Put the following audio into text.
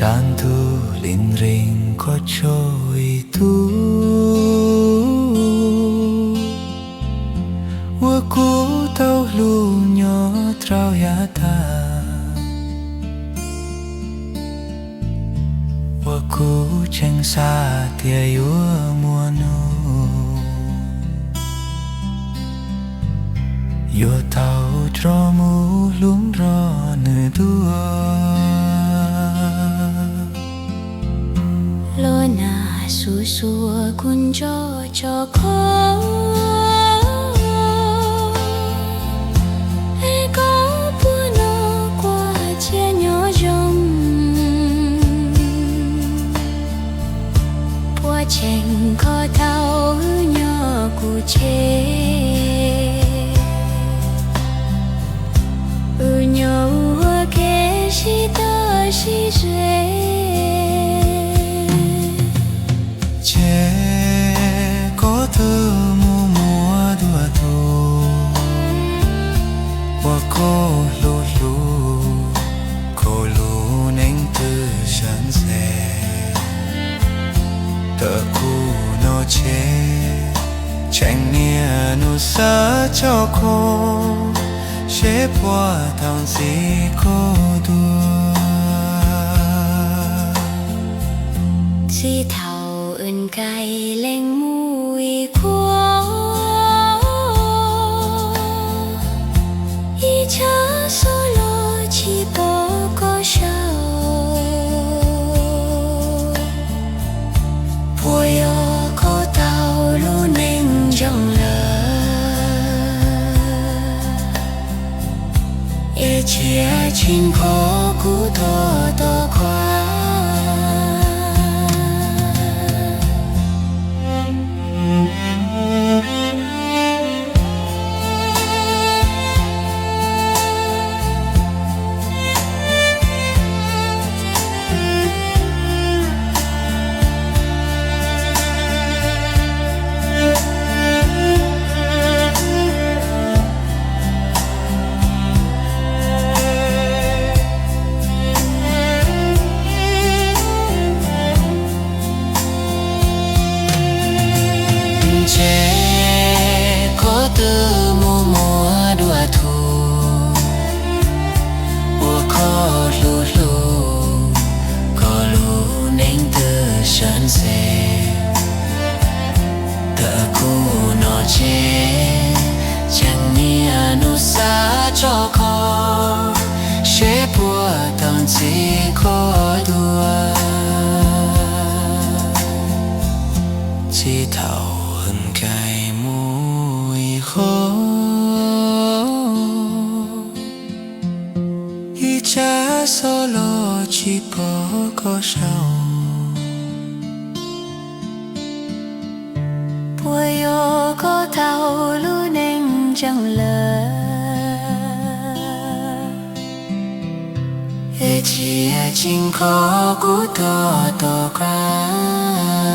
Tag ntuj lim rees koj tso ib tug uas kuv tau hlub nyob rau yav tag, uas kuv tseem xav tias yuav muaj hnub yuav tau rov mus hlub nrog nws dua. Los nag xuv xuav kuv ntso tso kho, es koj puas noj kuaj cia nyob zoo? Puas tseem kho tau wb nyob kuv tsev? Wb nyob ua ke sib tog sib ze, ces koj twb mus muaj dua tug uas koj hlub hlub, koj lub neej twb sab ntxev. Tam kuv no ces tseem niaj hnub xav tso koj, seb puas tau ntxiv koj dua. Txij thaum wb nkaim lees mus ib qho, ib tsam xob los tsis pom koj saum. Puas yog koj tau lub neej ntseeg lawm, es cia tsis nkho kuv tuaj tos koj. Ntshe koj twb mus muaj dua tug uas koj hlub hlub, koj lub neej twb sab ntxev. Tam kuv no ces tseem niaj hnub xav tso koj, seb puas tau ntxiv koj dua. Txij thaum wb nkaim mus ib qho, ib tsam xob los tsis pom koj saum. Puas yog koj tau lub neej ntseeg lawm, es cia tsis nkho kuv tuaj tos koj.